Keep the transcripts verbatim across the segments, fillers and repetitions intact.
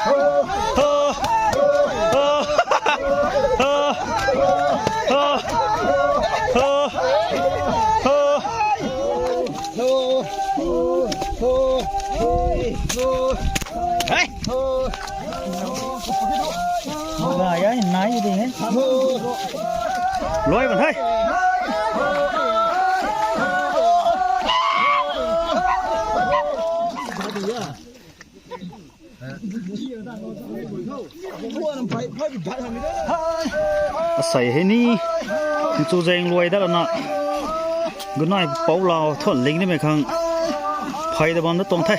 Hey! Gay ai, nai ding e. Luai bam the. Asei hei ni, chu zaeng luai dat lana, ganai pou lau thuan ling nimei khang, phey ta bam da tuang the.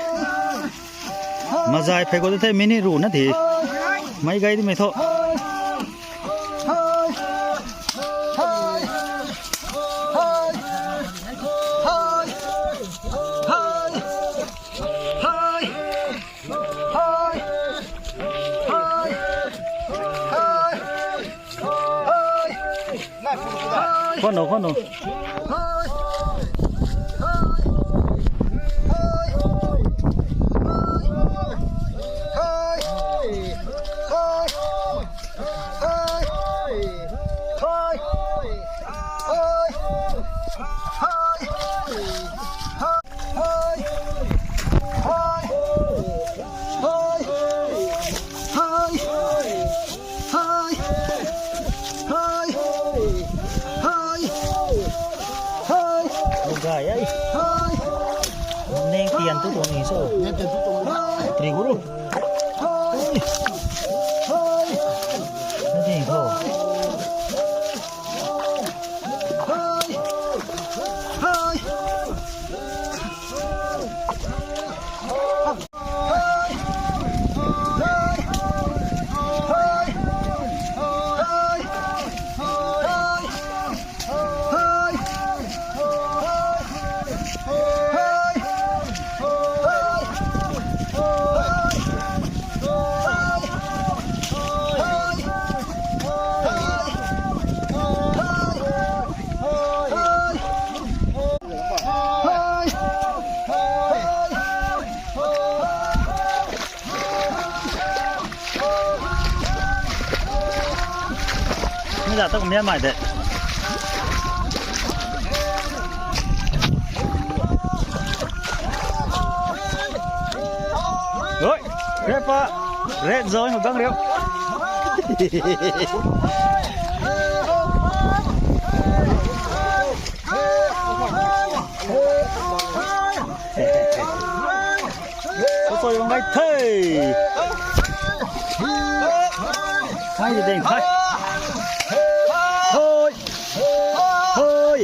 Mazai phey khou ta the, minute ruh na the. Meic gay nimei thu. Khwan o, khwan o. Gay ai. Neng tian tu tuang ni so. Tri guru. Neng tian tu. Mi za ta kum hian mai de. Oi, red pa, red zone khou gang riu. Sasoi bam gay the. Hai di ding, hai. Hoi. Hoi.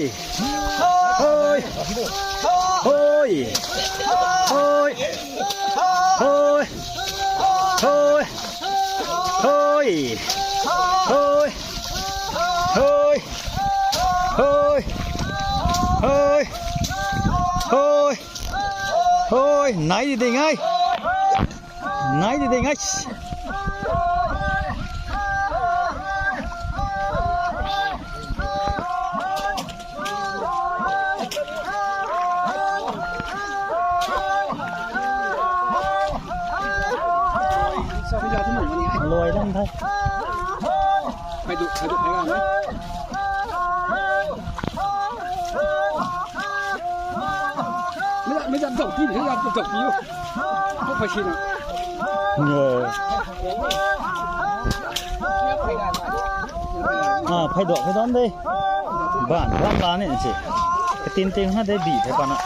Hoi. Hoi. Hoi. Hoi. Hoi. Hoi. Hoi. Hoi. Hoi. Hoi. Hoi. Nai di ding ai. Nai di ding ai. Luai dam the. Ah, phey duak phey dan de. Ban ram la ni si. Katin ting na de bi phey pana.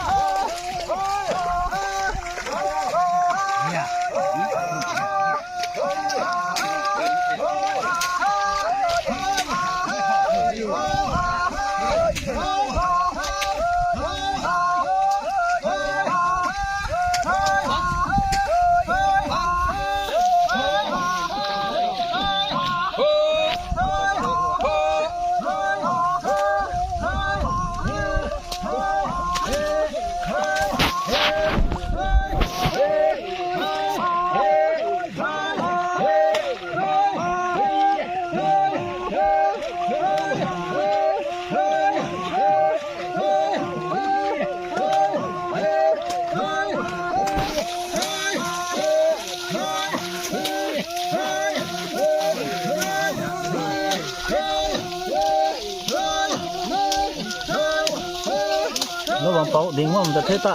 Lou bam pou ding bam ta the ta.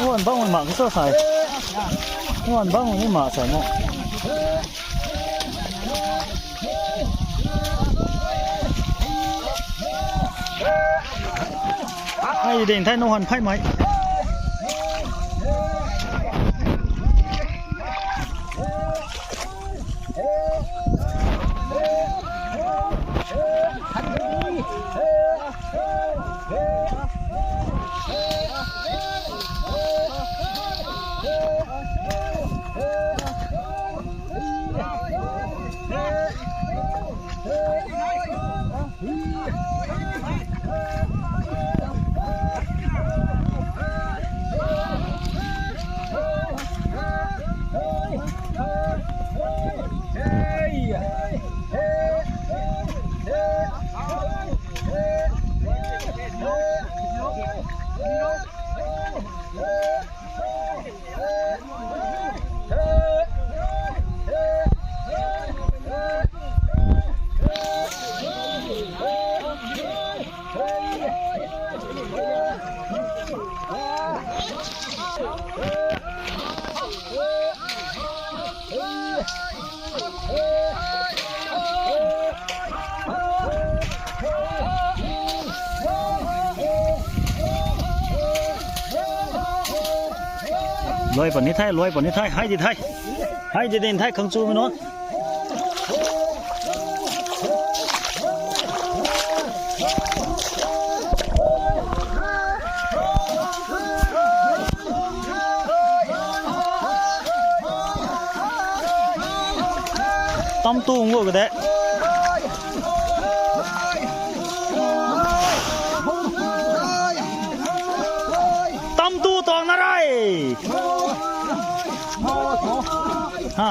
Nguan bang ma ka sa sai. Nguan bang ni ma sai na. Ai ding thai nung han phai mai. Luai puni the, luai puni the, hei di the. Hei di din the, khang chu mi no. Tam tu ngou ka de. Tam tu tuang na rai. Ha.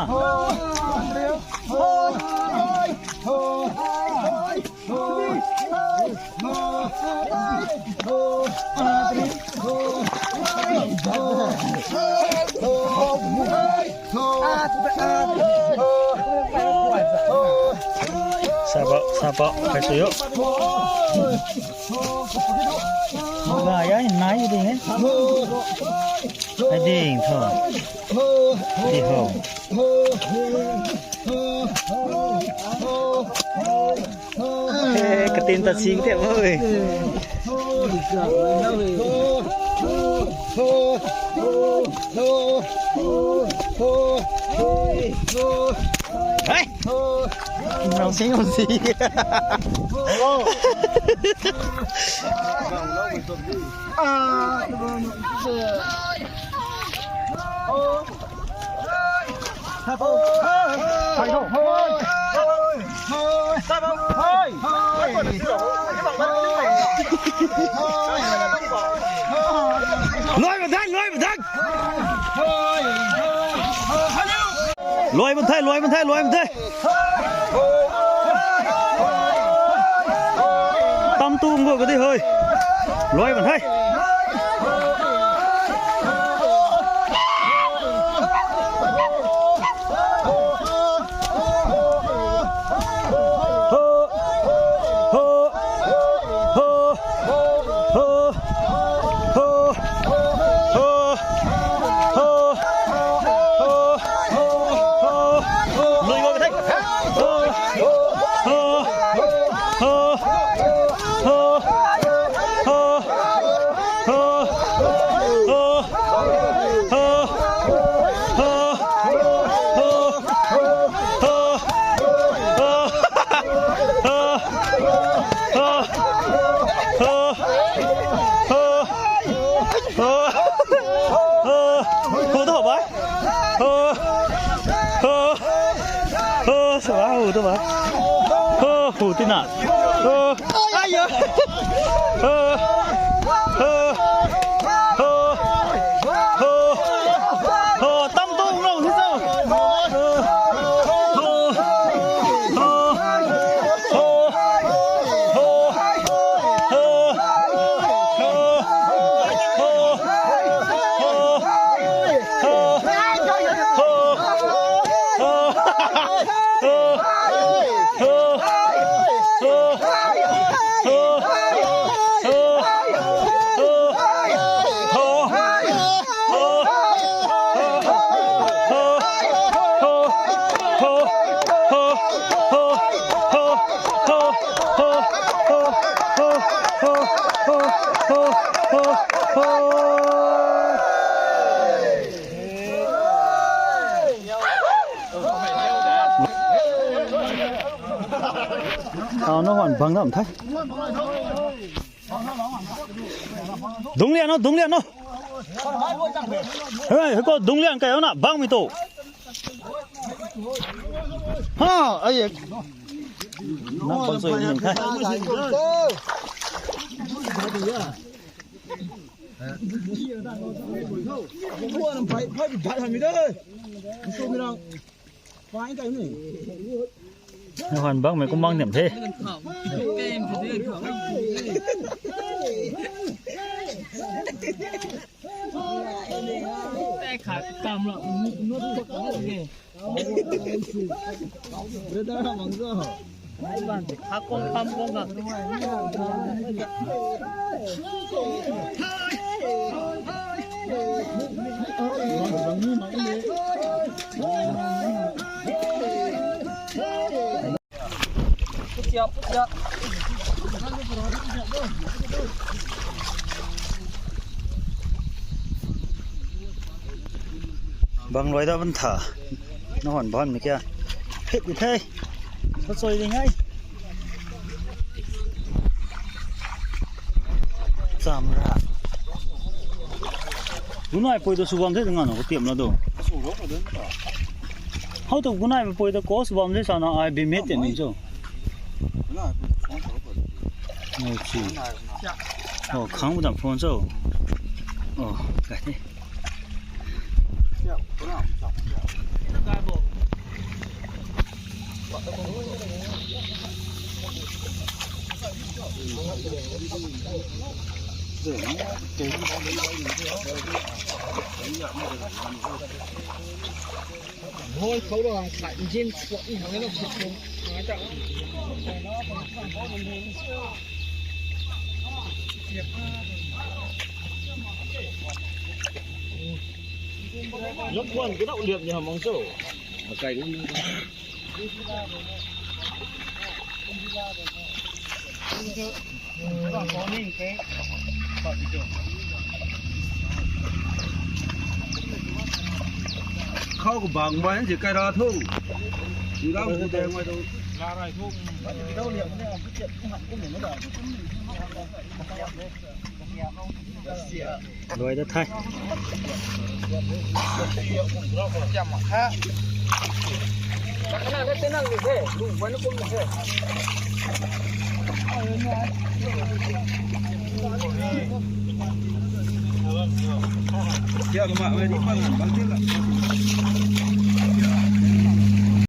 Sapa, sapa, kai suyo. Ga ya nai ding eh. Ai ding tho. Di ho. Eh, katin ta sing te oi. Hey! Nang sing, nang sing. Luai bam the, luai bam the. Luai bam the, luai bam the, luai bam the. Tam tu ngou ka di hoi. Luai bam the. Hu tu ba. Hu. Hu. Hu, sa ba, hu tu ba. Hu, hu tina. Hu. Ai ya. Hu. Hu. Hu. Hu. Hu. Tau na huan bang dam the. Dung lian o, dung lian o. Hei, hei ko dung lian kai o na, bang mi tu. Ha, ai ye. Na bang sui ni the. Na huan bang mei kum bang niam the. Bang luai da ban tha. Na huan ban mi kia. Phit di the. Sa soi di ngai. Cham ra. Gunai pui tu sw bam the ngan ko tiam la do. How to gunai pui tu ko sw bam the sana ai bi met ni cho. Oh, chi. Oh, khang bu dam phone cho. Oh, kai the. Hoi khou lo ang khat jin suak ni hang lo suk suk. Lok kwan ke dau liap ni hamang cho. Akai ni. Khou ko bang mai si kai ra thu. Ram ko deng mai thu. Luai da the.